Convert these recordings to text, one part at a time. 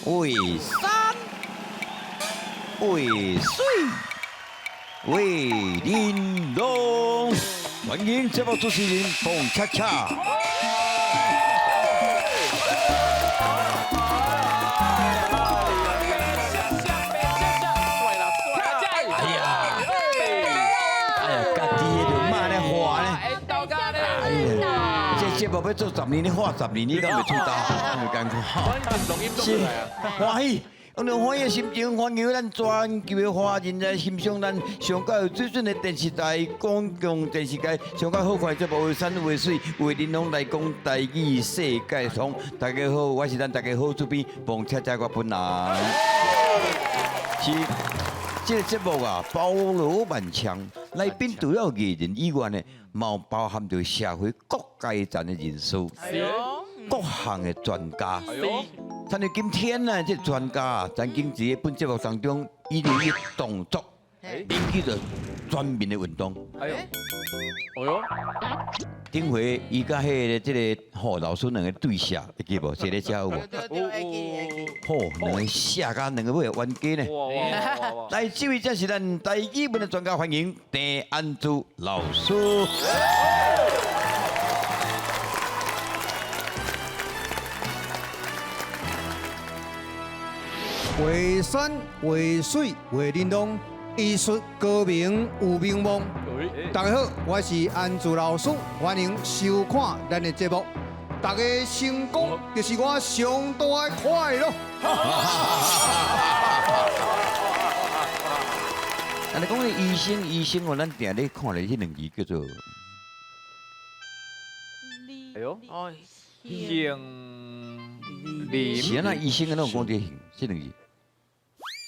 画山，画水，画玲珑。歡迎節目主持人彭恰恰。哎呀，哎呀，家己的就罵咧話咧。哎呀，這節目欲做十年，你畫十年，你敢袂出刀？袂艱苦。是歡喜，用歡喜的心情歡迎咱全球的華人來欣賞咱上較有水準的電視台、公共電視台上較好看的節目《畫山畫水畫玲瓏》來講台語世界通。大家好，我是咱大家好主編彭恰恰我本人。是這個節目啊，包羅萬象，內邊除了藝人以外呢，嘛有包含著社會各階層的人士，各項的專家。親像今天呢，這個專家啊，曾經佇本節目當中，伊的動作引起著全民的運動。哎呦，哎呦，頂回伊佮彼个這个吼老師兩个對射，會記無？坐咧遮有無？對對，會記會記。吼，兩个射甲兩个尾冤家呢。來，這位才是咱台語文的專家，歡迎鄭安珠老師。畫山畫水畫玲瓏，醫術高明有名望。大家好，我是安珠老師，歡迎收看咱的節目。大家成功就是我上大的快樂。啊，你講的醫生，醫生哦，咱定咧看咧，彼兩字叫做，哎呦，杏林，是按怎醫生按怎講這杏這兩字？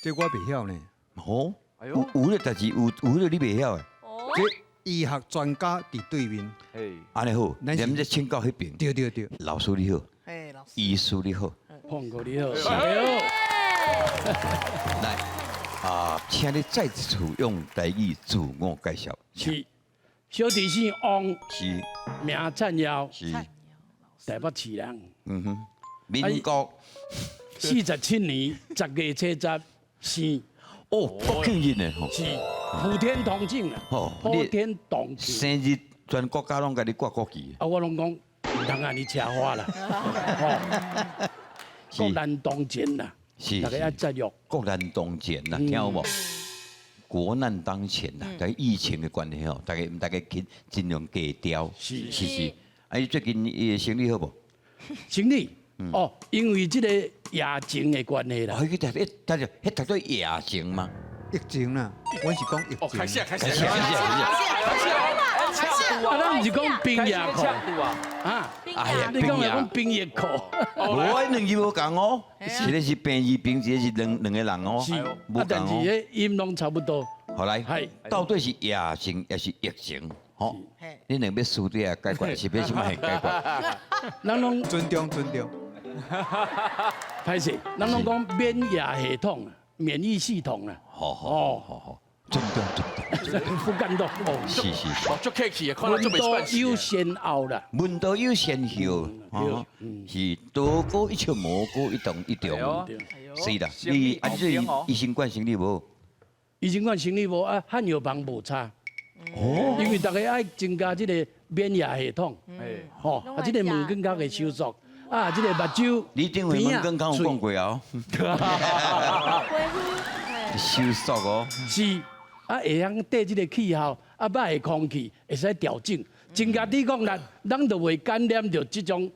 這我袂曉呢。吼，有有咧代誌，有有咧你袂曉的。這醫學專家佇對面。按呢好，咱們這請教彼邊。對對對，老師你好，嘿，老師，醫師你好，胖哥你好，來啊，請你再次用台語自我介紹。是，小弟姓王，是，名燦耀，是，台北市人。嗯哼，民國47年10月7日生。哦，國慶日呢？是，普天同慶啊！普天同慶。生日全國家攏共你掛國旗。啊，我攏講毋通按呢奢華啦，吼，國難當前啦，是，大家愛節約。國難當前啦，聽有無？國難當前啦，在疫情的關係吼，大家大家盡盡量低調。是是是。啊，你最近伊的生理好無？生理哦，因為這個疫情的關係啦。哦，彼個讀，彼讀做疫情嗎？疫情啦，我是講疫情。哦，開始啊，開始，開始，開始，開始啊！咱毋是講兵役課啊？哎呀，你講來講兵役課，無啊，兩字無仝哦，一个是病字兵，一个是兩兩个人哦，是，啊，但是彼音攏差不多。好來，到底是疫情抑是疫情？吼，你兩欲私底下解決，是欲啥物解決？咱攏尊重尊重。歹勢，咱攏講免疫系統啊，免疫系統啊。好好好好，尊重尊重，不感動。是是是，哦，足客氣的，看咱足袂聞道有先後啦，聞道有先後，哦，是道高一尺，魔高一丈一丈。是啦，你啊，你這醫生管生理無？醫生管生理無啊，漢藥房無差。哦，因為大家愛增加這個免疫系統，吼，啊，這個毛管較會收縮。啊！這個目睭，你頂回毛管有講過哦。收縮哦。是，啊，會曉綴這個氣候，啊，歹的空氣會使調整，增加抵抗力，咱就袂感染著這種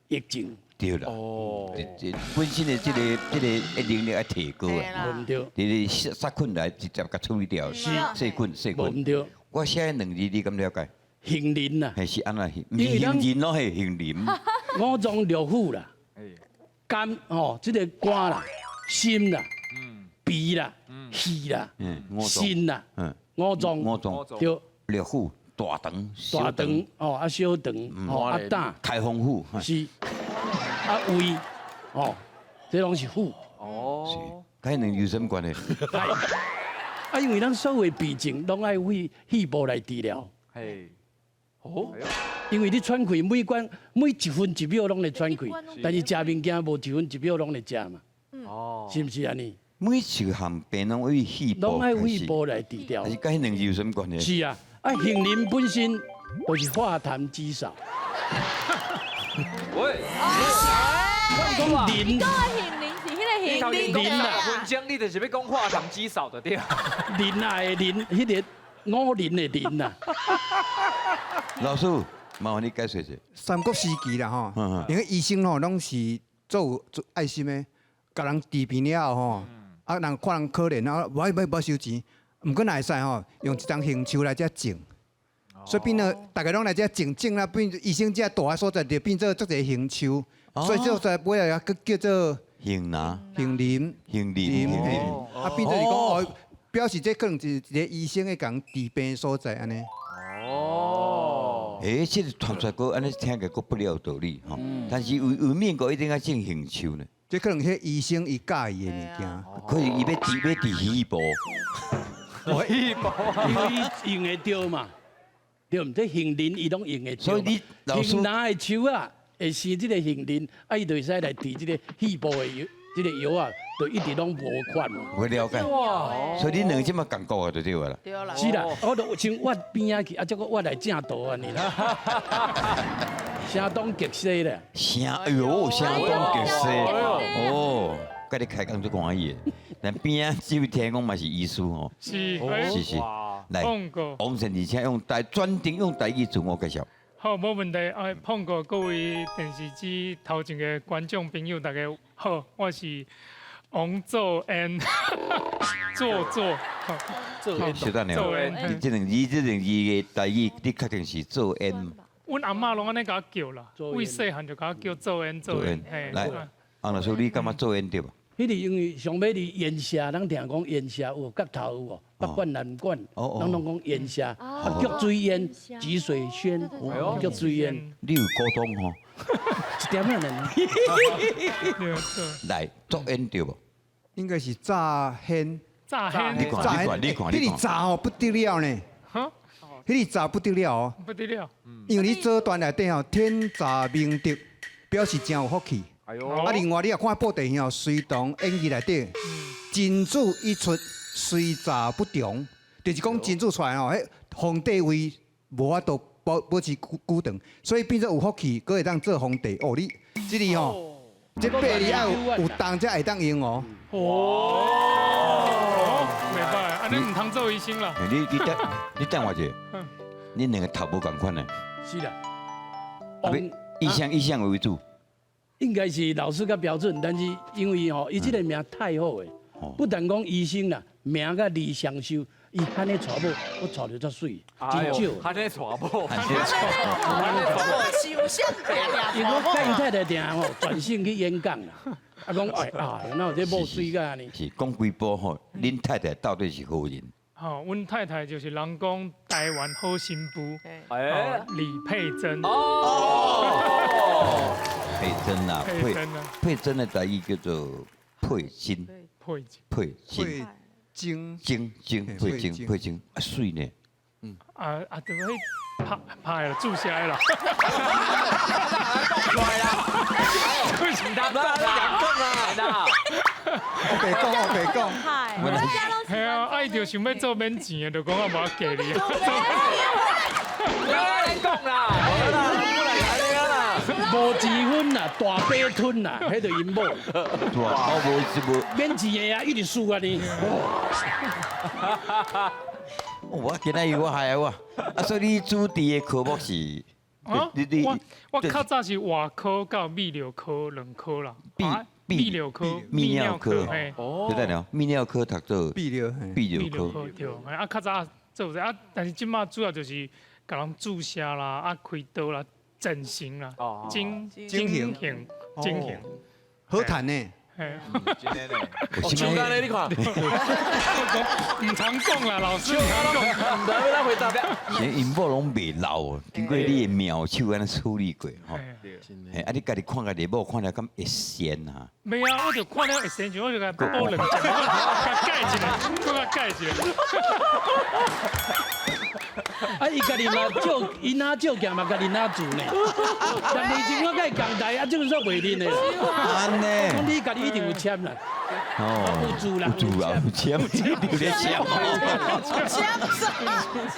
疫情。對啦。哦。這本身的這個這個能力愛提高啊。無毋對。你殺殺菌來直接共處理掉。是。細菌細菌。無毋對。我寫兩字，你敢了解？杏仁啊。係是按怎？毋是杏仁咯，係杏仁。五臟六腑啦，肝吼，這个肝啦，心啦，脾啦，肺啦，腎啦，五臟，五臟對，六腑大腸、大腸哦，啊小腸，哦啊膽，開封府是，啊胃，哦，這攏是腑。哦，佮兩有啥物關係？啊，因為咱所有病症攏愛肺肺部來治療。嘿，哦。因為你喘氣，每關每一分一秒攏咧喘氣，但是食物件無一分一秒攏咧食嘛。哦，是毋是按呢？每一項病攏為肺部攏愛肺部來治療。還是佮彼兩字有啥物關係？是啊，啊杏仁本身就是化痰止嗽。喂，講仁，你講的杏仁是彼個杏你仁啊，分鐘你就是欲講化痰止嗽就對。仁啊的仁，彼個五仁的仁啊。老師，麻煩你解釋一下。三國時期啦吼，因為醫生吼攏是做做愛心的，共人治病了後吼，啊人看人可憐啊，無愛無收錢，毋過若會使吼，用一叢杏樹來遮種，所以變做逐家攏來遮種種啦，變醫生遮蹛的所在就變做足濟杏樹，所以這所在尾仔閣叫做杏林、杏林、杏林、杏林，啊變做是講哦，表示這可能是一個醫生的共治病的所在按呢。哦，欸，這個傳說閣按呢聽起來閣不了道理吼，但是為為免閣一定愛種杏樹呢？這可能彼醫生伊佮意的物件。可是伊欲治欲治肺部，肺部，因為伊用會著嘛，對毋？這杏仁伊攏用會著。所以你老師杏林的樹仔會生這個杏仁，啊，伊就會使來治這個肺部的藥，這個藥啊，就一直攏無款。我了解。所以你兩個這麼仝國的就對啦。對啦。是啦，我就像挖邊仔去，啊，這閣挖來正道按呢啦。聲東擊西啦。聲，哎喲，聲東擊西，哦，佮你開講足歡喜的。但邊仔這位聽講嘛是醫師吼，是，是是，來，王先生，請用台專程用台語自我介紹。好，無問題。哎，碰過各位電視機頭前的觀眾朋友，大家好，我是王作恩，做做，做恩，稍等下，你這兩字，這兩字的台語，你確定是做恩？阮阿嬤攏按呢共我叫啦，為細漢就共我叫做恩做恩。來，王老師，你感覺做恩對無？彼個因為上尾佇煙社，人聽講煙社有角頭有無？北管南管，人攏講煙社，啊菊水煙、吉水軒、菊水煙。你有溝通吼？一點仔爾。來，做煙對無？應該是詐騙。詐騙。你看，你看，你看，彼個詐吼不得了呢。彼個詐不得了哦。不得了。因為你做段內底吼，天雜明德，表示真有福氣。啊，另外你也看布袋戲吼，《隋唐演義》內底，真主一出，隨詐不長，就是講真主出來吼，彼皇帝位無法度保保持久久長，所以變做有福氣，閣會當做皇帝。哦，你這裡吼，這八字愛有當才會當用哦。哦，袂歹，按呢毋通做醫生啦。你等，你等我一下，你兩個頭無仝款呢？是啦。以啥以啥為主？應該是老師較標準，但是因為吼，伊這個名太好的，不但講醫生啦，名佮字雙收，伊按呢娶某，我娶著足媠，真少。按呢娶某，按呢娶某，因為我佮𪜶太太定吼，轉性去演講啦，啊講哎啊，哪有這某媠甲按呢？是講幾步吼，恁太太到底是何人？吼，阮太太就是人講台灣好新婦，哎，李佩珍。哦。佩珍啊，佩佩珍的台語叫做佩珍，佩佩珍，佩晶晶晶佩晶佩晶啊，媠呢？嗯，啊啊，就彼拍拍了注射的啦。講啦，唔通講啦，我白講，我白講。係啊，啊伊就想欲做免錢的，就講我無愛嫁你。講啦，無錢分啦，大白吞啦，彼就𪜶某。哇，無無免錢的啊，一直輸按呢。我今仔日我害我，啊，所以你主治的科目是？你你我我較早是外科佮泌尿科兩科啦。泌尿科、泌尿科，哦，對了，泌尿科讀做泌尿泌尿科，對，啊，較早做這啊，但是這馬主要就是共人注射啦，啊，開刀啦。整形啦，整整形，整形，好談呢。真的呢，手間呢？你看，毋通講啦，老師毋通講，毋知欲按怎回答。是𪜶某攏袂老，經過你的妙手按呢處理過吼。嘿，啊，你家己看家己某看了敢會仙啊？袂啊，我就看了會仙，我就共補兩針，共蓋一下，閣共蓋一下。啊，伊家己嘛照，伊若照鏡嘛，家己若做呢。10年前我佮伊仝台，啊，這個煞袂認的。按呢？講你家己一定有簽啦。哦，有做啦，有做啊，有簽，你有咧簽。簽啥？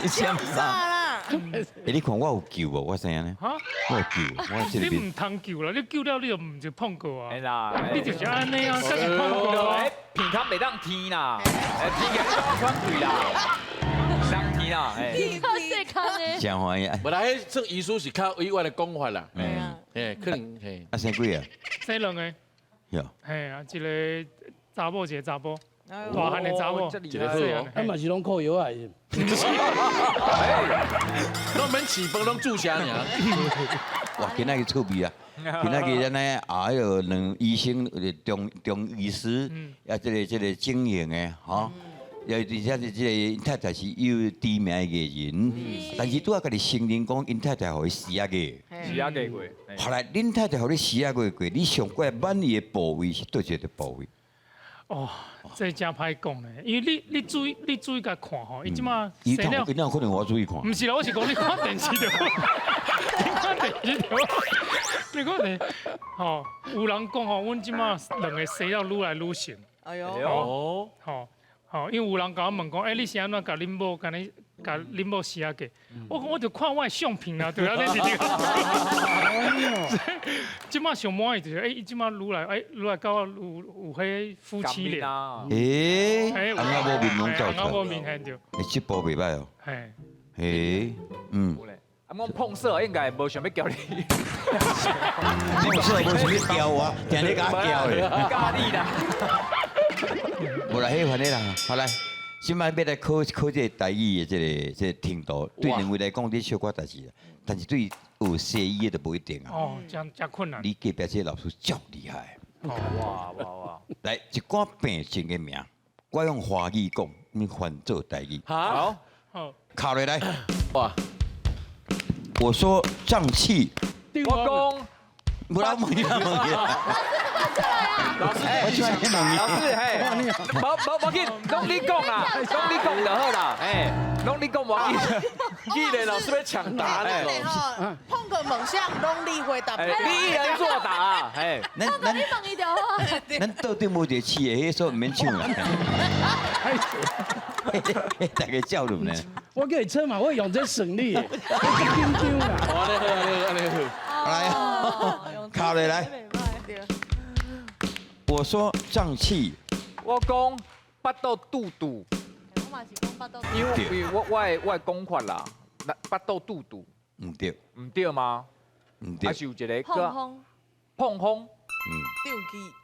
簽啥啦？欸，你看我有救無？我知影呢。我有救，我這你邊。毋通救啦，你救了你就毋是碰過啊。啦，你就是按呢啊，才是碰過啊。鼻孔袂當天啦，天起來喘氣啦，當天啦，哎。真歡喜。無啦，彼算醫師是較委婉的講法啦。嘿，可能嘿。啊，生幾個？生兩個。有。嘿啊，一個查某，一個查埔。大漢的查某，一個好哦。啊嘛是攏靠藥啊。攏免飼飯，攏注射爾。哇，今仔日趣味啊！今仔日咱呢啊，彼个兩醫生，中中醫師，啊，這個整形的，吼，又而且是這個𪜶太太是有知名的藝人，但是拄仔家己承認講，𪜶太太予伊死仔過，死仔過過。後來恁太太予你死仔過過，你上過滿意的部位是佗一个部位？哦，這真歹講咧，因為你注意共看吼，伊這馬生了，伊哪有可能我注意看？毋是啦，我是講你看電視就好，你看電視就好，你看電，吼，有人講吼，阮這馬兩个生了愈來愈像。哎喲，哦，吼，吼，因為有人共我問講，欸，你是按怎共恁某，共你共恁某死仔過？我講我就看我的相片啦，對啊，你是這個。這馬上滿意就是，欸，伊這馬愈來，欸，愈來到有彼夫妻臉。欸，翁仔某面攏照出來。翁仔某面嘿對。欸，這部袂䆀哦。嘿。欸，嗯。啊，我碰色應該無想欲叫你。碰色無想欲叫我，定咧共我叫咧。教你啦。無啦，彼反正啦，好來，這擺欲來考考這個台語的這個程度，對兩位來講，你小可代誌啦，但是對學西醫的就無一定啊。哦，真真困難。你隔壁這個老師足厲害。哇哇哇！來，一寡病症的名，我用華語講，你翻做台語。好。好。考落來。哇！我說脹氣。我講。無啦，問你啦，問你啦。老師，老師，嘿，無無無緊，攏你講啦，攏你講就好啦，嘿，攏你講無緊。記得老師欲搶答咧。碰個猛像，攏你回答。你一人作答啊，嘿。咱咱你問伊就好。咱桌頂無一個飼的，彼所毋免搶啦。大家照入呢。我叫伊唱嘛，我用這算你的，我緊張啦。按呢好，按呢好，來，考落來。我說脹氣，我講腹肚肚肚。我嘛是講腹肚。因為我的講法啦，腹肚肚肚。毋對。毋對嗎？毋對。還是有一個碰風。碰風。嗯。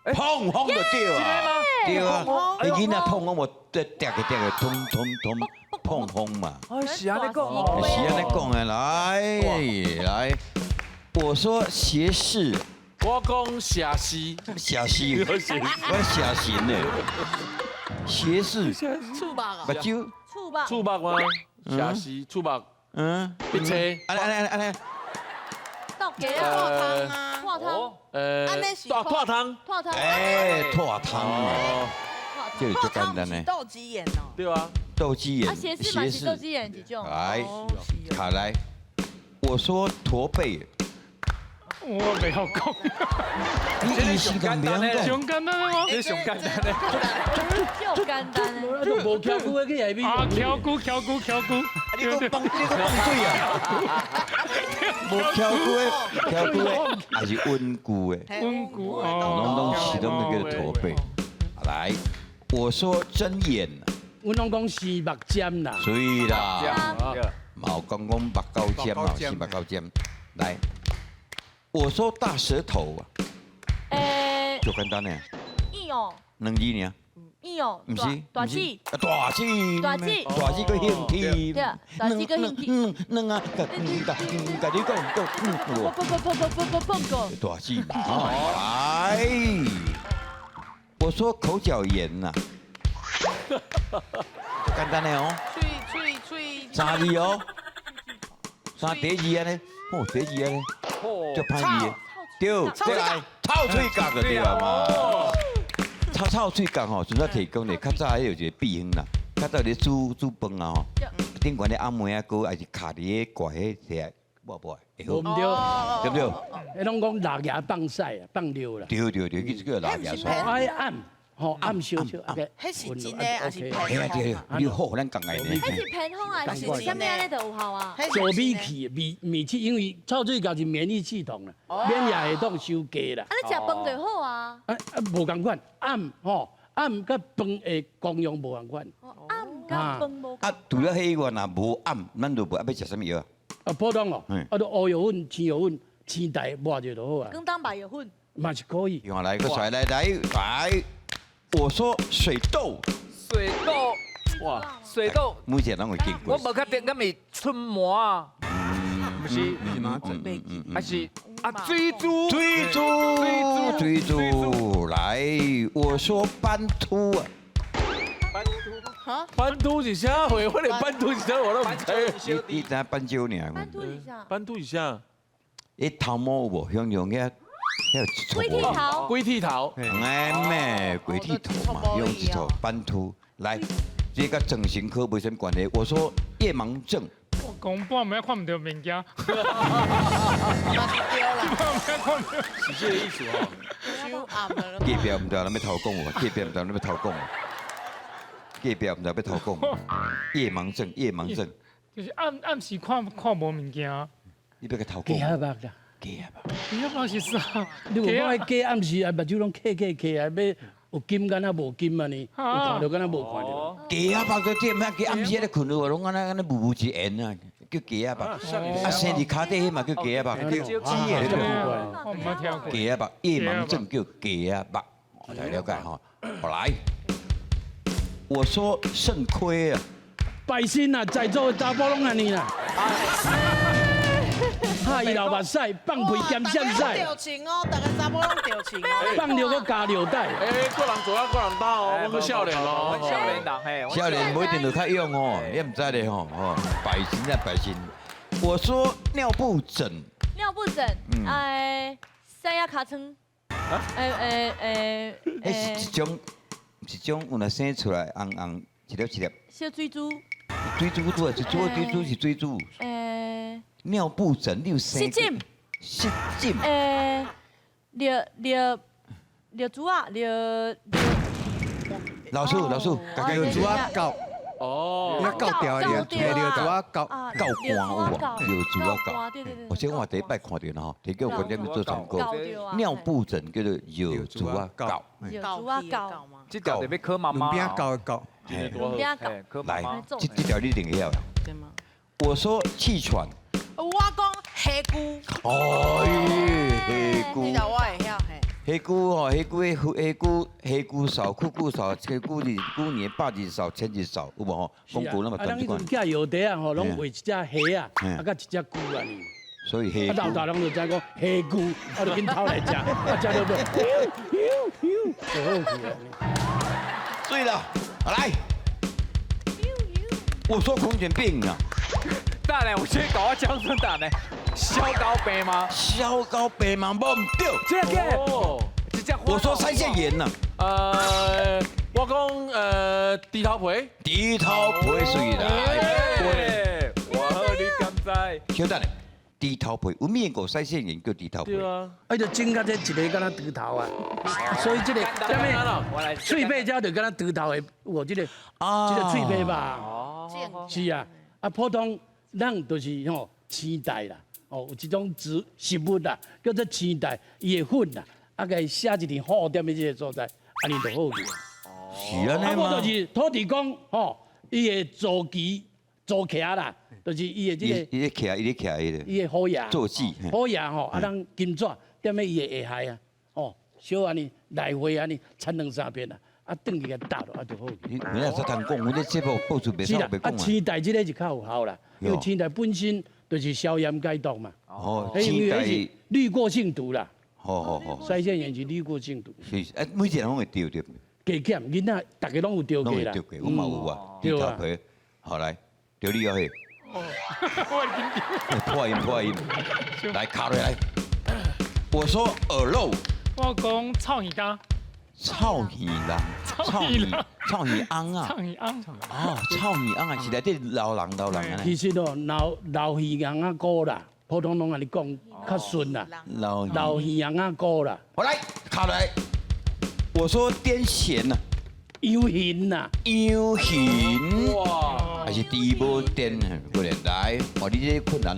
對碰風就對啊。對啊。你囡仔碰風，我跌跌個跌個，通通通碰風嘛。哦，是按呢講哦。是按呢講的，來來，我說斜視。我講斜視，斜視，我斜視呢。斜視。觸目啊。目睭。觸目。觸目嗎？斜視，觸目。嗯。鼻車。按呢按呢按呢。到家啊，脫湯啊，脫湯。大脫湯。脫湯。哎，脫湯哦。這個就簡單呢。鬥雞眼哦。對啊。鬥雞眼。啊，斜視嘛是鬥雞眼這種。來，卡來。我說駝背。我袂曉講。你是簡單的，上簡單的嗎？這上簡單的，就簡單的。都無翘骨的去下面。啊，翹骨翹骨翹骨，你閣放你閣放水啊？無翹骨的，翹骨的，還是穩固的？穩固哦，攏攏是攏叫做駝背。來，我說針眼。阮攏講生目針啦。所以啦，嘛有講講目膠尖嘛，生目膠尖。來。我說大舌頭啊，欸，就簡單呢。硬哦。兩字爾。硬哦。毋是。大舌。大舌。大舌。大舌閣興天。對，大舌閣興天。兩啊，共共你講講。不不不不不不不不。大舌。來，我說口角炎吶，就簡單的哦。喙喙喙。三字哦。三第一字按呢，哦，第一字按呢。就歹字，對，再來臭喙角就對了嘛。臭臭喙角吼，陣仔提供咧，較早彼有一個秘方啦，較早咧煮煮飯啊吼，顶悬的暗暝仔膏，还是卡伫咧挂迄个抹抹会好，无毋对，对不对？彼拢讲落牙放屎啊，放尿啦。对对对，其实叫拉牙刷。爱按，吼按少少，啊个。彼是真的还是嘿啊对，你好，咱共爱呢。彼是偏方啊，是啥物按呢就有效啊？做米气、免免气，因为臭水沟是免疫系统啦，免疫系统伤低啦。啊，你食饭就好啊。啊啊，无仝款，暗吼暗佮饭的功用无仝款。暗佮饭无。啊，除了彼个若无暗，咱就无爱欲食啥物药啊？啊，普通哦，啊，都乌药粉、青药粉、青苔抹者就好啊。广东白药粉。嘛是可以。来，阁来来来来，我说水痘。水痘，哇，水痘。每一个人会见过。我无确定，敢是春麻啊？不是，是麻疹，还是啊水珠？水珠，水珠，来，我说斑秃啊。斑秃，斑秃是啥货？我连斑秃是啥我都毋知。你知影斑鸠尔？斑秃是啥？斑秃是啥？伊头毛有无？向用遐。鬼剃头，鬼剃头，哎咩，鬼剃头嘛，用一头斑秃来，这个整形科没什么关系。我说夜盲症，我讲半暝看毋著物件，是这个意思哦。隔壁毋知咧欲偷讲有，隔壁毋知咧欲偷讲，隔壁毋知欲偷讲。夜盲症，夜盲症，就是暗暗时看看无物件。你欲共偷讲？鸡仔目啦。鸡仔目，鸡仔目是啥？你有讲彼鸡暗时啊，目睭拢瞌瞌瞌啊，欲有金敢若无金按呢？有看著敢若无看著。鸡仔目就踮遐，鸡暗时咧睏落，拢按呢按呢雾雾一圆啊，叫鸡仔目。啊，生伫跤底彼嘛叫鸡仔目。我毋捌听过。鸡仔目，夜盲症叫鸡仔目，来了解吼。来，我说肾亏啊，拜神啊，在座的查埔拢按呢啦。哈伊流目屎，放屁兼闪屎。著情哦，逐个查某拢著情哦。放尿阁加尿袋。哎，个人做啊，个人担哦，阮阁少年哦，少年人嘿。少年无一定就较勇哦，你毋知咧吼吼，拜神啊拜神。我说尿布疹。尿布疹，哎，三亚尻川。哎哎哎。彼是一种，一种有若生出来红红一粒一粒。小水珠。水珠拄啊，是水珠是水珠。哎。尿布疹，你有生？失禁。失禁。尿尿尿珠啊，尿尿。老师，老师，尿珠仔狗。哦。你狗掉的尿尿珠仔狗。狗汗有无？尿珠仔狗。对对对。我这我第一摆看著吼，提叫观点做参考。尿布疹叫做尿珠仔狗。尿珠仔狗。这条特别考妈妈。两边狗的狗。两边狗。来，这这条你一定会晓。我说气喘。我讲虾菇。哦，虾菇。这条我会晓嘿。虾菇吼，虾菇的虾菇，虾菇寿，久久寿，虾菇日久年百日寿，千日寿，有无吼？讲过那么啊，短咱彼阵寄药袋仔吼，拢画一只虾仔，啊，佮一只菇按呢。所以虾。啊，老大人就知讲虾菇，啊，就紧偷来食，啊，食到尾，就好去啊。对了，来，我说狂犬病啊。等下，我先搞我讲出等下，消高病吗？消高病吗？无毋对。这个，我说腮腺炎呐。我讲猪头皮。猪头皮水啦。我好你敢知？稍等下，猪头皮，有面过腮腺炎叫猪头皮。对啊。啊，就整甲这一个敢若猪头啊，所以这个啥物喙皮遮就敢若猪头的，有这个这个喙皮吧？哦。是啊，啊普通。咱就是吼青苔啦，哦，有一种植食物啦，叫做青苔，伊的粉啦，啊，共伊写一点好踮咧这个所在，按呢就好去。是按呢吗？啊，无就是土地公吼，伊的坐骑坐骑啦，就是伊的这个。伊咧徛，伊咧徛，伊个。伊的虎爷。坐骑。虎爷吼，啊，咱金纸踮咧伊的下海啊，哦，小按呢来回按呢掺两三遍啦。啊，转去共搭落啊就好。你你若通讲，阮这节目报出袂使袂讲啊。青苔这个是较有效啦，因为青苔本身就是消炎解毒嘛。哦，青苔滤过性毒啦。好好好。腮腺炎是滤过性毒。是，哎，每一个人拢会著对。加减囡仔，逐家拢有著过啦。拢会著过，我嘛有啊。猪头皮，好来，著你哦嘿。我破音破音，来卡落来。我说耳漏。我讲臭耳干。臭耳人，臭耳臭耳翁啊，臭耳翁，哦，臭耳翁啊，是内底老人老人啊。其实哦，老老耳翁仔菇啦，普通拢按呢讲较顺啦。老老耳翁仔菇啦。好来，卡来，我说癫痫呐，养形呐，养形，哇，还是猪无癫，过来来，哦，你这困难。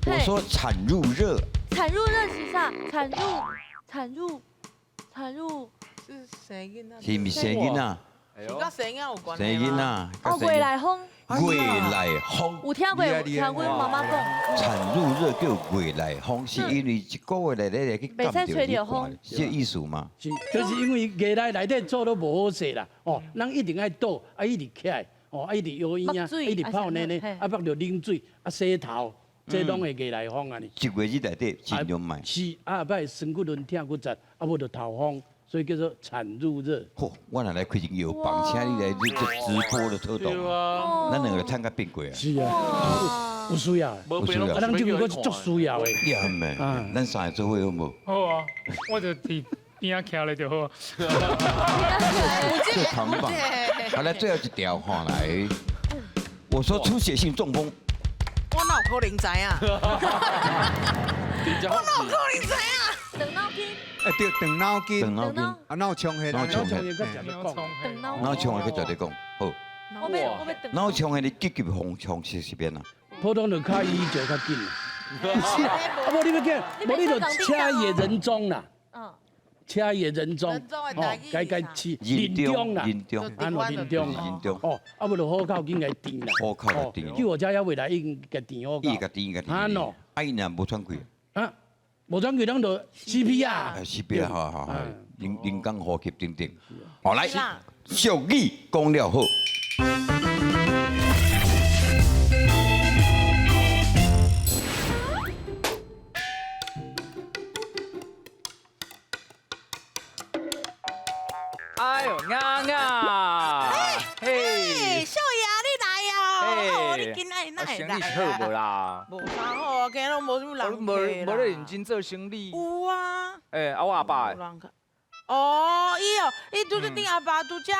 我说产褥热，产褥热是啥？产褥，产褥，产褥。是生囡仔？是毋是生囡仔？是佮生囡仔有关生囡仔。哦，月来风。月来风。有听过，有听阮妈妈讲。产褥热叫月来风，是因为一个月内底来去袂使吹著风，是这意思吗？是，就是因为月来内底做都无好势啦，哦，人一定爱倒，啊一直起来，哦，啊一直摇婴啊，一直泡奶奶，啊捌著冷水，啊洗头，这拢会月来风按呢。一月日内底尽量莫。是，啊，摆酸骨轮疼骨节，啊无就头风。所以叫做产褥热。嚯，我若来开一间药房，请你来做直播的活动。咱两个参加变过啊。是啊，有需要。有需要。啊，咱这个阁足需要的。也咩？咱三个做伙好无？好啊，我就伫边仔徛咧就好。这扛棒。好来，最后一条吼来。我说出血性中风。我哪有可能知影？我哪有可能知影？长脑筋。哎对，长脑筋，长脑筋，啊脑充血，脑充血，脑充血去做你讲，好。我欲我欲脑充血你积极方向是是变啊？普通就较医就较紧。是啊，啊无你欲叫，无你就车野人中啦。嗯。车野人中，哦，该该去林中啦，安怎林中？林中。哦，啊无就虎口紧共填啦。虎口填。救护车犹未来，已经共填好。伊共填，共填。安怎？啊伊若无喘气。啊。无喘气，咱就 CPR。 CPR，好好好，人工呼吸等等。好来，俗语讲了好。哎呦，啱啱。嘿，少爷你来啊！哦，你今仔日哪会来？生意好无啦？无啥好啊，今日拢无啥物人无无咧认真做生意。有啊。欸，啊我阿爸。哦，伊哦，伊拄则恁阿爸拄则，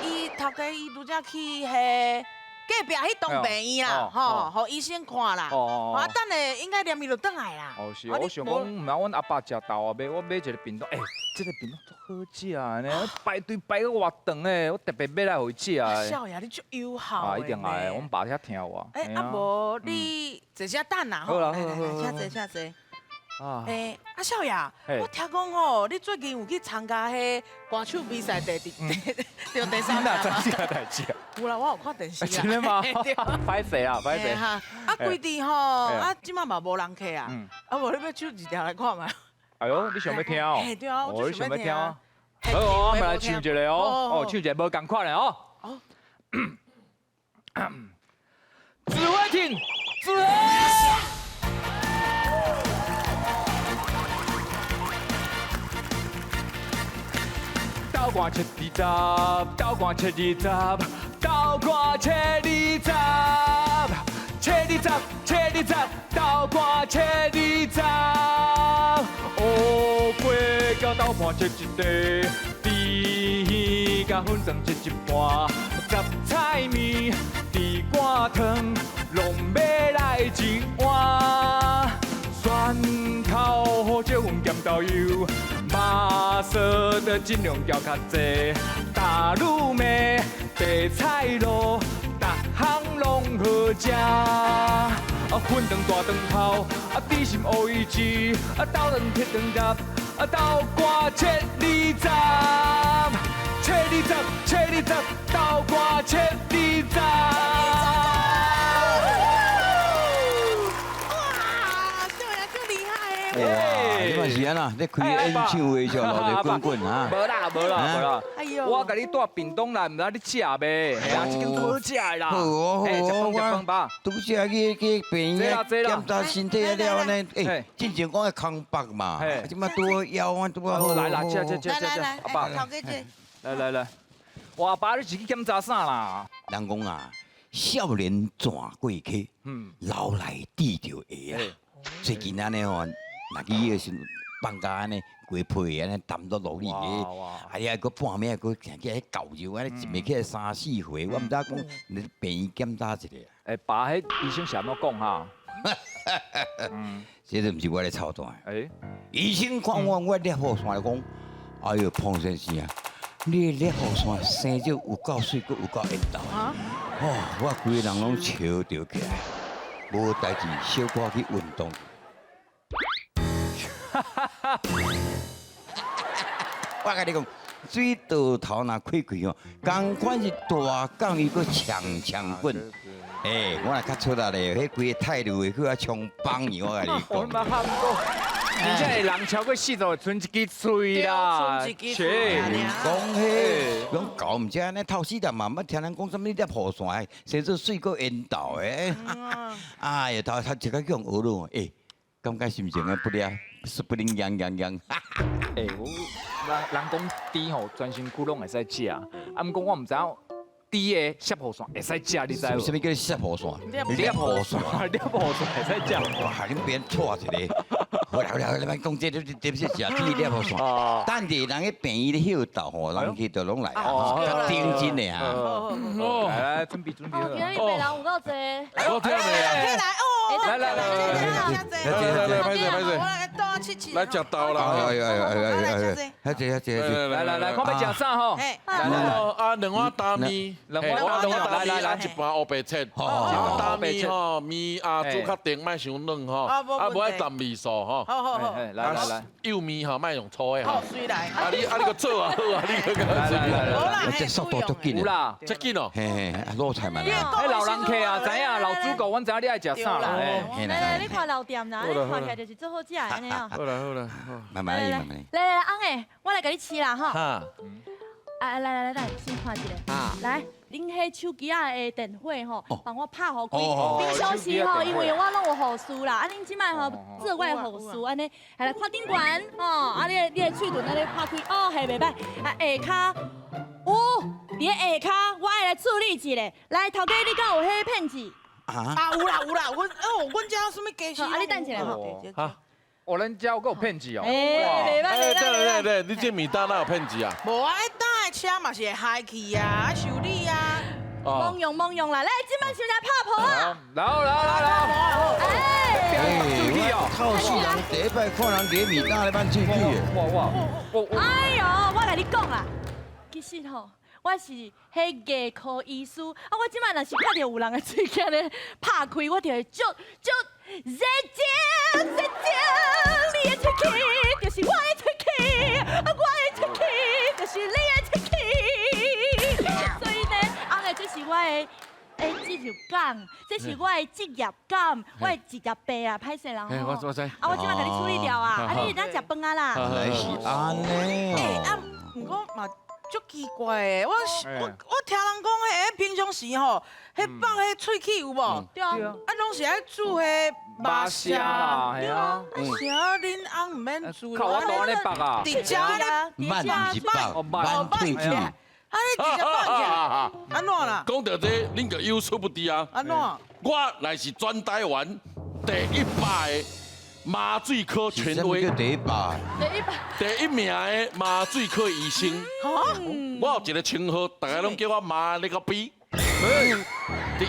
伊头家伊拄则去彼隔壁彼栋病院啦，吼，予医生看啦。哦啊，等下应该连伊就转来啦。哦是，我想讲，毋知阮阿爸食豆啊买，我买一个便当，欸，这个便当足好食呢，排队排到偌长的，我特别买来予伊食的。少爷，你足友好。啊，一定爱，阮爸遐听我。欸，啊无你坐遮等啦，好啦，来来来，请坐，请坐。欸，啊少爷，我听讲吼，你最近有去参加彼歌手比赛第第第第三名吗？哪知这个代志啊？有啦，我有看电视啊。真的吗？歹势啊，歹势。啊，规阵吼，啊，这摆嘛无人客啊。啊，无你欲唱一条来看觅？哎呦，你想欲听哦？对啊，我想欲听。好，我们来唱一个哦，哦，唱一个无仝款的哦。指挥艇，指挥。斗寒七二十，斗寒七二十，斗寒七二十，七二十，七二十，斗寒七二十。乌鸡甲豆盘切一块，猪耳甲粉肠切一半，杂菜面、猪肝汤，拢欲来一碗。蒜头胡椒粉咸豆油。肉臊的尽量调较济，大卤面、白菜卤，逐项拢好食。啊，粉肠大肠头，啊，猪心乌鱼子，啊，豆肠铁肠夹，啊，豆干切二十，切二十，切二十，豆干切二十。哇，少爷足厉害的！哇，你嘛是按怎？咧开演唱会就落来滚滚啊！无啦，无啦，无啦。哎呦，我共你带便当来，毋知你食未？嘿啊，这间足好食的啦。好哦，好哦，食饭吧。拄则去病院检查身体了按呢，欸，进前讲爱空腹嘛，这摆拄好枵，我拄好。来啦，食食食食食，阿爸。来来来，我阿爸你是去检查啥啦？人讲啊，少年转过去，老来得著下啊。最近按呢吼，若去医的时阵，放甲按呢，规皮按呢澹到落去的。哎呀，閣半暝閣行起來搞尿，按呢一暝起來三四回，我毋知講你病院檢查一下。哎，爸，彼醫生是按怎講哈？這都毋是我咧操蛋。哎，醫生看我我裂雨傘來講，哎呦，彭先生啊，你的裂雨傘生得有夠媠，閣有夠緣投。哦，我規个人攏笑著起來，無代誌，小可去運動。我共你講，水道頭若開開吼，仝款是大降雨，閣強強滾。欸，我若較出力咧，彼規个泰魯會去啊衝崩去，我共你講。我嘛喊過，真正會人超過40會賰一支喙啦。賰一支喙。講彼，講狗毋知按呢透死人嘛，捌聽人講啥物裂雨傘，生做媠閣緣投的。哎呀，頭頭一個叫人學咯，欸，感覺心情啊不了，說不定癢癢癢。欸，我人人講豬吼，全身軀攏會使食，啊，毋過我毋知影。豬的攝護腺會使食，你知無？啥物叫攝護腺？裂護腺，裂護腺會使食。哇！恁邊錯一个。好啦好啦，你莫講這，你這是食豬裂護腺。等下人去病院咧歇斗吼，人去就攏來啊，較認真的啊。哦，來來，準備準備。哦，今日病人有夠濟。我聽未啊？來哦，來來來來來來來，歹勢歹勢。我來倒七七。來食豆啦！哎哎哎哎哎，遐濟遐濟遐濟。來來來，看欲食啥吼？啊，兩碗擔麵，兩碗擔麵，啊一盤烏白切，一碗擔麵吼，麵啊煮較甜，莫傷軟吼，啊無愛淡味素吼。好好好，來來來，幼麵吼，莫用粗的吼。好，水來。啊你啊你閣做啊好啊，你閣來來來，這速度足緊有啦，這緊哦。嘿嘿，滷菜嘛。彼老人客啊，知影老主顧，阮知影你愛食啥啦。來來，你看老店啦，你看起來就是做好食的按呢哦。好啦好啦，慢慢來，慢慢來。來來來，翁的，我來共你試啦吼。啊，來來來來，先看一下。來，恁彼手機仔的電火吼，幫我拍予開。平常時吼，因為我攏有護士啦，啊，恁這擺吼做我的護士，按呢，來看頂懸吼，啊，你的喙唇按呢拍開，哦，嘿，袂䆀。啊，下跤，有，佇咧下跤，我愛來處理一下。來，頭家你敢有彼片子？啊，有啦有啦，阮哦，阮遮啥物家私？啊，你等一下吼。哈。哦，咱遮有阁有騙子哦！哎，哎，對對對，你這麵單哪有騙子啊？無啊，彼搭的車嘛是會害去啊，修理啊。罔用罔用啦，來，這擺先來拍婆啊！來來來來，哎，我透死人，第一擺看人佇麵單咧挽喙齒的。哇哇！哎呦，我共你講啦，其實吼，我是彼牙科醫師，啊，我這擺若是看著有人的喙齒咧拍開，我就會足足。熱情，熱情，你的喙齒就是我的喙齒，我的喙齒就是你的喙齒。所以呢，翁的這是我的職業感，這是我的職業感，我的職業病啊，歹勢啦吼。我知。啊，我這擺共你處理掉啊，啊，你會當食飯啊啦。原來是按呢。欸，啊，毋過嘛。足奇怪的，我聽人講，彼平常時吼，彼放彼喙齒有無？對啊，啊，攏是愛煮彼肉屑啦，係啊。啥恁翁毋免煮？靠我都按呢縛啊！直接按呢，挽毋是縛，挽喙齒。啊，你直接縛起來，按怎啦？講到這，恁就有所不知啊。按怎？我乃是全台灣第一百个麻醉科權威，第一百，第一名的麻醉科醫生。我有一個稱號，大家攏叫我麻那個逼。佇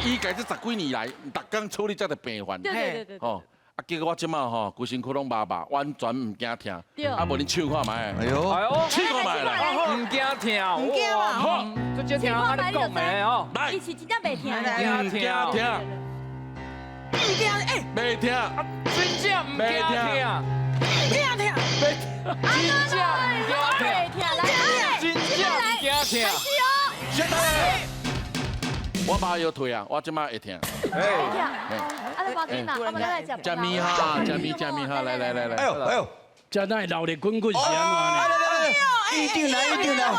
醫界這十幾年來，逐工處理這個病患。對對對對。吼，啊，結果我這擺吼，規身軀攏麻麻，完全毋驚疼。啊，無恁試看覓。哎呦，哎呦，試看覓啦。毋驚疼，毋驚嘛。好，這這聽按呢講的哦。來，伊是真正袂疼。毋驚疼。毋驚，欸，袂疼，真正毋驚疼，毋驚疼，真正毋驚疼，真正毋驚疼。先来，我麻药退啊，我這擺會疼。會疼。啊，你無要緊啦，我們來食。食麵哈，食麵食麵哈，來來來來。哎呦哎呦，這哪會鬧熱滾滾是按怎呢？一定來，一定來。啊，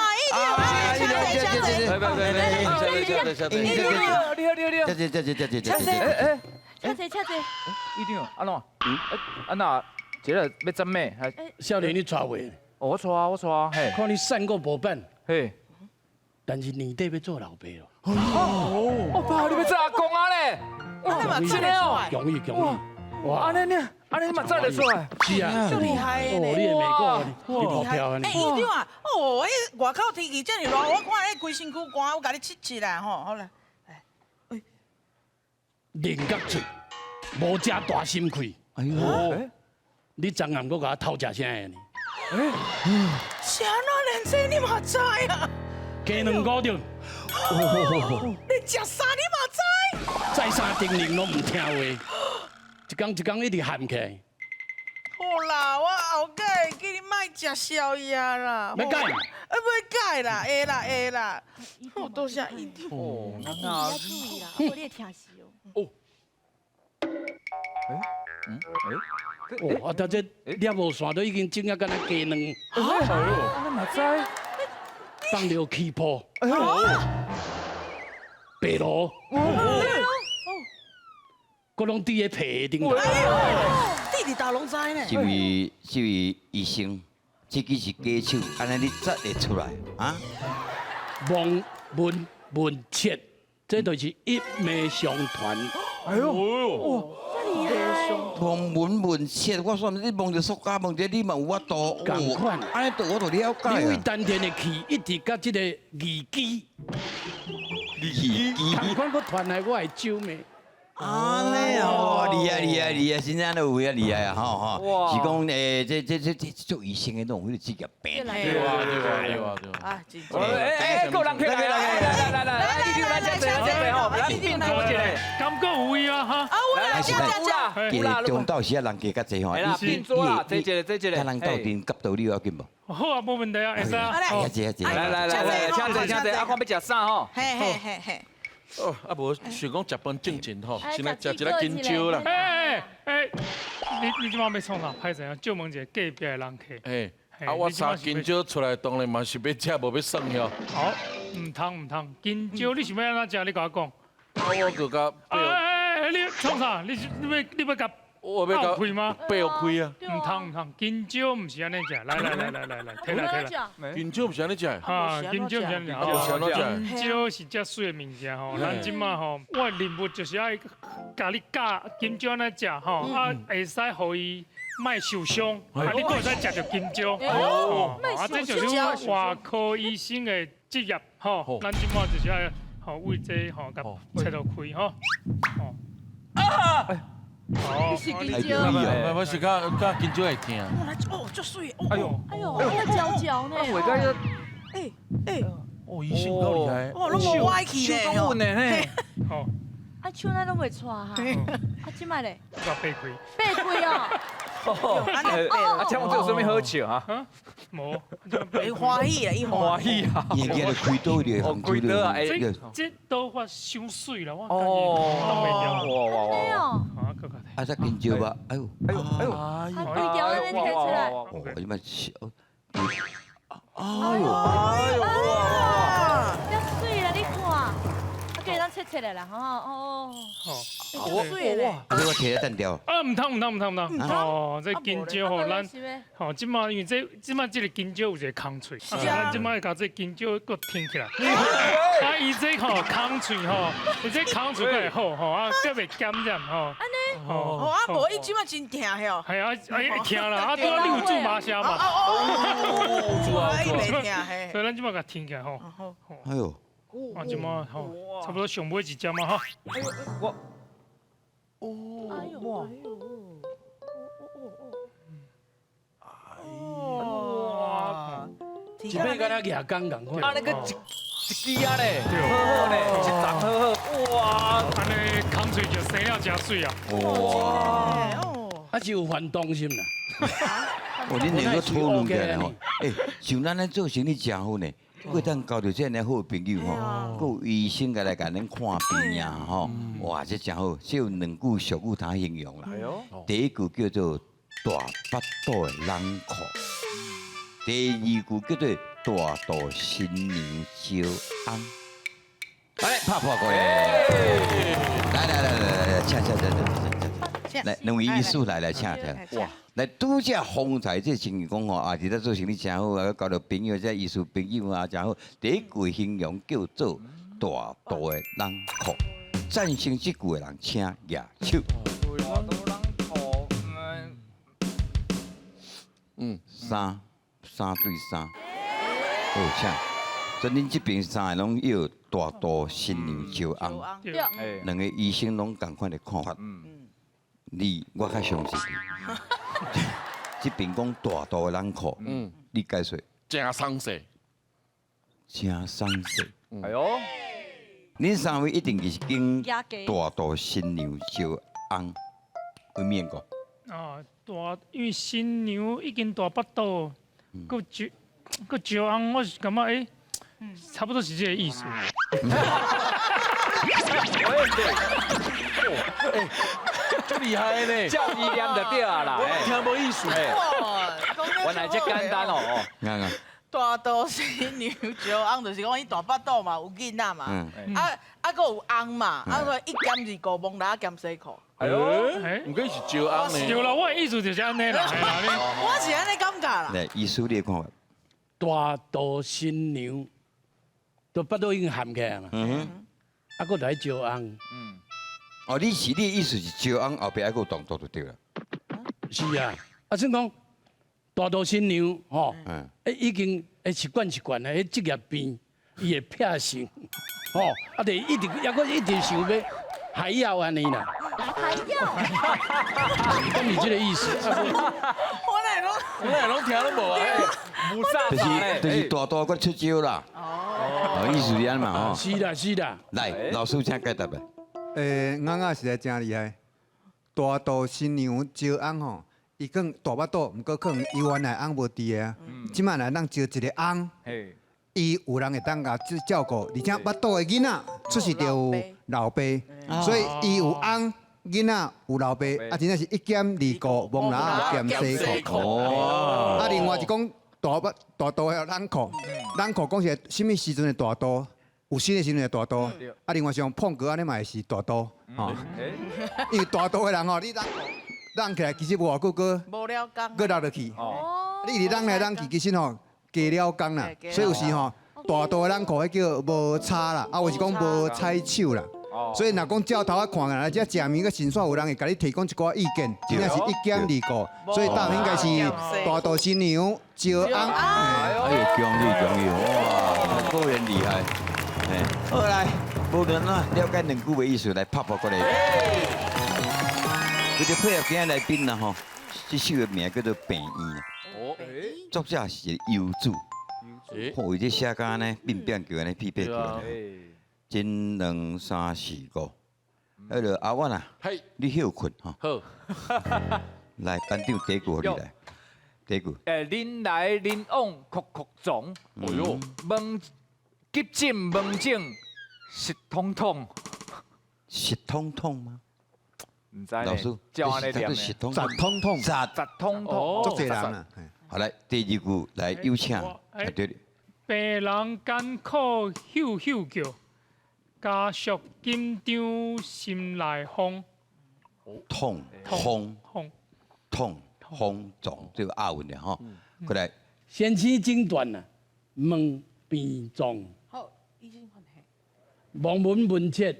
一定來，來來來來，來來來，你好你好你好。這這這這這這這。哎哎。車濟車濟。院長，按怎？啊那，這個欲怎咩？少年，你娶未？我娶啊，我娶啊。嘿。看你瘦閣無笨。嘿。但是年底欲做老爸咯。哦，爸，你欲做阿公啊咧？哇，真的哦。恭喜恭喜。哇，按呢呢，按呢你嘛載得出來？是啊，足厲害的哦，你的美國，你跑跳呢？欸，醫長啊，哦，彼外口天氣這麼熱，我看彼規身軀汗，我共你拭拭啦，吼，好啦。菱角喙，無食大心氣。哎呦，你昨暗閣共我偷食啥个呢？是按怎連這你嘛知啊？雞卵糕著。你食啥你嘛知？再三叮嚀攏毋聽話，一工一工一直喊起來。好啦，我後擺會記你莫食宵夜啦。欲改？啊，欲改啦，會啦會啦。哦，多謝醫長。哦，那要注意啦，無你會疼死哦。哦。欸，嗯，欸，哦，啊，他這粒無線都已經整啊，敢若雞卵。哎呦，你嘛知？放著氣泡。哎呦，白鱸。閣攏佇咧皮頂頭。弟弟大攏知呢。這位醫生，這支是假手，按呢你紮會出來啊？望聞問切，這就是一脈相傳。哎呦，哇，這厲害！望聞問切，我算你望著塑膠，望著你嘛有法度。仝款，按呢我就了解。你為丹田的氣一直佮這個二機，二機，仝款閣傳來我的手咩？按呢哦，厲害厲害厲害，真正都有影厲害啊！吼吼，是講這做醫生的攏有彼個職業病。對啊對啊對啊對啊！啊，真正。哎哎，夠人起來來來來來來，醫生來這坐來這坐吼，來變多一個，感覺有位啊哈。啊，有啦，這這這。其實中晝時啊，人加較濟吼。來變多啦，坐一個坐一個。佮人鬥陣夾道理要緊無？好啊，無問題啊，會使啊。來坐坐。來來來來，請坐請坐，啊，看欲食啥吼？嘿嘿嘿嘿。哦，啊無想講食飯正經吼，先來食一个香蕉啦。欸欸，你這擺欲創啥？歹勢啊，借問一下隔壁的人客。欸，啊我三香蕉出來，當然嘛是欲食，無欲耍喲。好，毋通毋通，香蕉你想欲按怎食？你共我講。啊，我就共。欸欸，你創啥？你欲共？我欲共開嗎？掰開啊！毋通毋通，香蕉毋是按呢食。來來來來來來，提來提來。香蕉毋是按呢食。哈，香蕉毋是按呢食。香蕉是遮媠的物件吼，咱這擺吼，我的任務就是愛共你教香蕉按怎食吼，啊會使予伊莫受傷，啊你閣會使食著香蕉。哦，啊這就是外科醫生的職業吼，咱這擺就是愛吼為這吼共切落開吼。啊！哦，是香蕉，我是較香蕉會疼。哦，足媠，哎呦，哎呦，那焦焦呢？我感覺，欸欸，哦，醫生夠厲害，哇，攏無歪去咧，手攏穩的呢。哦，啊手哪攏袂掣哈？啊，這擺咧？我掰開。掰開哦。哦，啊，請問這有啥物好笑啊？無，伊歡喜啊，伊歡喜啊。伊今日開刀咧，開刀啊！這刀法傷媠啦，我感覺擋袂牢。哇哇哇！啊，閣較啊，這香蕉吧，哎呦，哎呦，哎呦，啊，規條按呢提出來。哦，這擺是，哎呦，哎呦，哇！遮媠啦，你看，啊，給咱切切來啦，吼哦。哦，媠咧。啊，這我提來單調。啊，毋通毋通毋通毋通。哦，這香蕉吼，咱吼，這擺因為這這擺這個香蕉有一个空喙，咱這擺共這香蕉閣添起來。啊，伊這吼空喙吼，伊這空喙閣會好吼，啊，閣袂感染吼。按呢？哦，啊，無伊這擺真疼吼。係啊，哎，會疼啦，啊，拄仔你有注麻藥嘛？哦，注啊，伊袂疼嘿。所以咱這擺共添起來吼。哎呦。啊，這擺吼，差不多上尾一隻嘛吼。我。哦，哇。哇！一摆敢若牙工仝款。啊，那个一一支啊咧，好好咧，一丛好好，哇！按呢空喙就生了诚媠啊！哇！啊是有反动心啦。哦，恁兩個討論起來吼，欸，像咱咧做生意誠好呢，閣當交著這呢好朋友吼，閣有醫生來共恁看病啊吼，哇，這誠好，這有兩句俗語通形容啦。第一句叫做大腹肚的人苦，第二句叫做大肚新娘招翁。來，拍破過來，來來來來來，請請請請請，來兩位醫師來來請請。哇，來拄則方才這情形講吼，啊，佇咧做生意誠好啊，交著朋友，這醫師朋友啊，誠好。第一句形容叫做大肚的人苦，贊成這句的人請舉手。大肚人苦。三三對三，好，請。所以恁這邊三个攏約大肚新娘招翁，對，兩個醫生攏仝款的看法。你我較相信你。這邊講大肚的人口，你解說。真鬆勢，真鬆勢。哎喲，恁三位一定是經大肚新娘招翁，有面過。啊，大因為新娘已經大腹肚，閣招閣招翁，我是感覺欸，差不多是這個意思。足厲害呢，照伊念就對啊啦，我聽無意思。原來這簡單哦。啱啊。大肚新娘招翁，就是講伊大腹肚嘛，有囡仔嘛，啊啊，閣有翁嘛，啊個一兼二顧，摸蜊仔兼西褲。哎喲，毋過是招翁呢。對啦，我的意思就是按呢啦。我是按呢感覺啦。來，醫師你的看法？大肚新娘，都腹肚已經含起來嘛。啊，閣來招翁。哦，你是你的意思是招翁後壁還閣有動作就對啦。是啊，啊，算講大肚新娘吼，已經一罐一罐的，彼職業病，伊會撇性，吼，啊，就一直抑閣一直想欲還要按呢啦。還要。講是這個意思。我哪攏，我哪攏聽攏無啊？就是大肚閣出招啦。哦，意思是按呢嘛吼。是啦是啦。來，老師請解答來。翁仔實在真厲害，大肚新娘招翁吼，伊講大腹肚，毋過可能伊原來翁無佇个啊，這擺來當招一個翁，伊有人會當共照顧，而且腹肚的囡仔出世就有老爸，所以伊有翁，囡仔有老爸，啊，真正是一兼二顧，摸蜊仔兼西褲。啊，另外是講大腹大肚的冷褲，冷褲講是啥物時陣的大肚？有生的時陣會大肚，啊，另外像碰哥按呢嘛會是大肚，吼，因為大肚的人吼，你攏攏起來其實無偌久，閣閣落落去，你一直攏來攏去，其實吼加了工啦，所以有時吼大肚的人褲彼叫無叉啦，啊，有是講無踩手啦，所以若講照頭仔看來，這食物佮神煞有人會共你提供一寡意見，真正是一兼二顧，所以答案應該是大肚新娘招翁。哎呦，恭喜恭喜，哇，果然厲害。好來，無論怎了解兩句話意思來拍破過來。為著配合今仔來賓啦吼，這首的名叫做《病院》。哦，作者是一個遊子，為這寫甲按呢變變叫按呢屁屁叫。一、兩、三、四、五，彼个阿婉啊，你歇睏吼。好，來班長第一句予你來，第一句。人來人往，擴擴撞。哎喲，問。急診門診，實通通，實通通嗎？毋知老師，照按呢念的。實通通，實通通，足濟人啊！好來，第二句來有請，對。病人艱苦咻咻叫，家屬緊張心內慌。痛慌痛慌撞，這個押韻的吼。過來，先生診斷啊，問病狀。望聞問切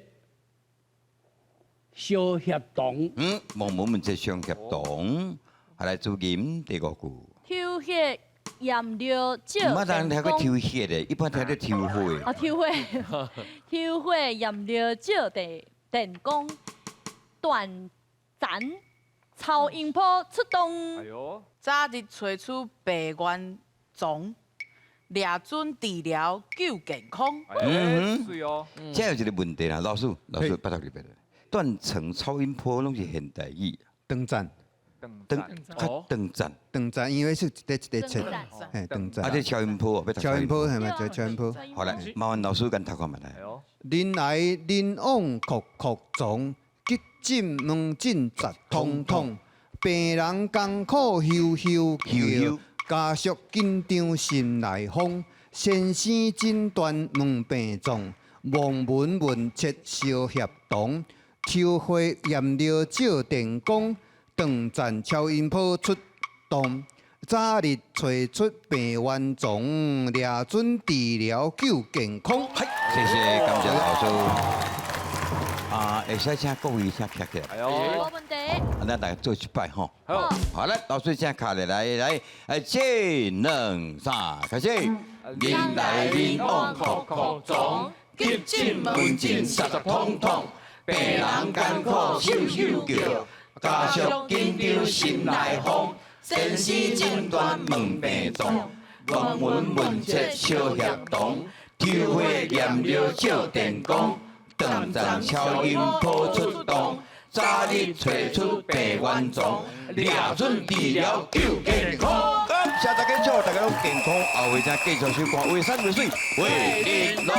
相協同。望聞問切相協同。來主任第五句。抽血驗尿照。毋捌人聽過抽血的，一般聽著抽血。哦，抽血，抽血驗尿照電電光斷層超音波出動。哎喲，早日揣出病原叢。掠準治療救健康。嗯，是哦。這有一個問題啦，老師，老師，拜託你拜託。斷層超音波攏是現代語。斷層。斷較斷層。斷層，因為是一塊一塊切。嘿，斷層。啊，這超音波哦，超音波係咪就超音波？好來，麻煩老師共讀看覓來。人來人往，擴擴撞，急診門診雜通通，病人艱苦咻咻叫。家屬緊張心內慌，先生診斷問病狀，望聞問切相協同，抽血驗尿照電光，斷層超音波出動，早日揣出病原叢，掠準治療救健康。謝謝，感謝老師。啊，會使請各位請徛起來。哎呦，無問題。啊，咱大家做一擺吼。好，好來，老師請卡來來來，來，一、兩、三，開始。人來人往，哭哭撞，急診門診，實實通通，病人艱苦，咻咻叫，家屬緊張心內慌，先生診斷問病狀，望聞問切相協同，抽血驗尿照電光，斷層超音波出動。早日找出病原狀，掠準治療救健康。感謝大家，祝大家攏健康，後尾再繼續收看《畫山畫水畫玲瑯》。